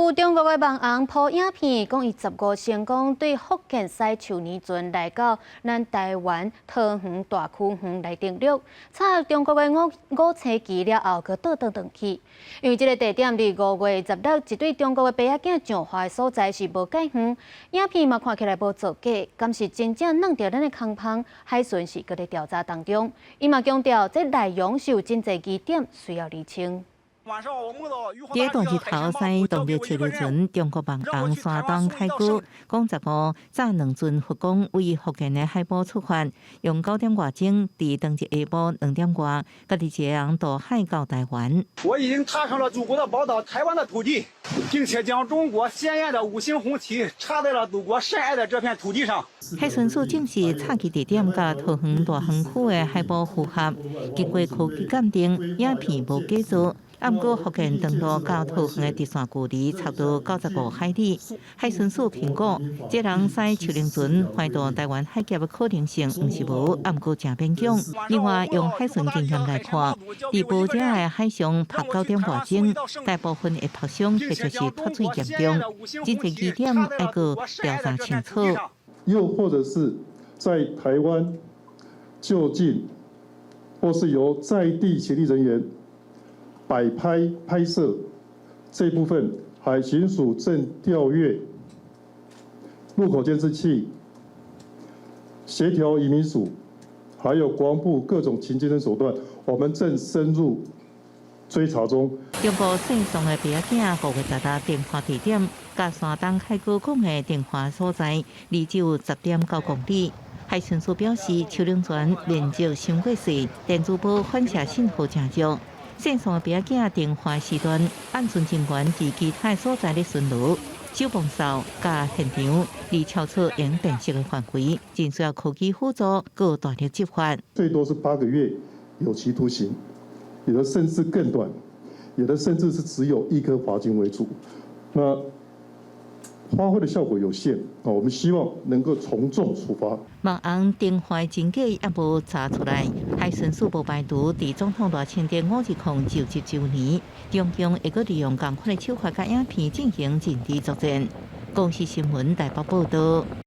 有中國的網紅 PO 影片，講伊15成功對福建駛樹輪船來到咱台灣桃園大坵園來登陸，插中國的五五星旗了後，閣倒轉轉去。因為這个地點佇5月16，一對中國的爸仔囝上岸的所在是無蓋遠，影片嘛看起來無造假，敢是真正弄著咱的空縫？海巡是閣咧調查當中，伊嘛強調，這內容是有真濟疑點需要釐清。佇大日頭駛動力樹輪船，中國網紅山東凱哥講15早兩船佛光為福建的海埔出發，用9點外鐘，佇當日下晡2點外，家己一個人渡海到台灣。我已經踏上了祖國的寶島台灣的土地，並且將中國鮮豔的五星紅旗插在了祖國深愛的這片土地上。海巡署證實，插旗地點佮桃園大園區的海埔符合，經過科技鑑定，影片無假造。毋過福建登陸到桃園的直線距離差不多95海里。海巡署評估，這人駛樹輪船橫渡台灣海峽的可能性毋是無，毋過誠勉強。另外，用海巡經驗來看，佇無遮的海上泊9點外鐘，大部分會曝傷或者是脫水嚴重，真濟疑點愛閣調查清楚。又或者是在台灣就近，或是由在地協力人員擺拍拍攝這部分，海巡署正調閱路口監視器，協調移民署，還有國防部各種情監手段，我們正深入追查中。中國姓宋的爸仔囝5月16登岸地點，佮山東凱哥講的登岸所在，離只有10.9公里。海巡署表示，樹輪船面積傷過細，電磁波反射信號誠弱。姓宋的爸仔囝登岸時段，岸巡人員佇其他所在咧巡邏，消防哨佮現場離超出會辨識的範圍，真需要科技輔助，閣大力執法。最多是8個月有期徒刑，有的甚至更短，有的甚至是只有易科罰金為主。那發揮的效果有限，我們希望能夠從重處罰。網紅登岸真假猶無查出來，海巡署無排除佇總統賴清德520就職週年，中共會閣利用仝款的手法佮影片進行認知作戰。公視新聞台北報道。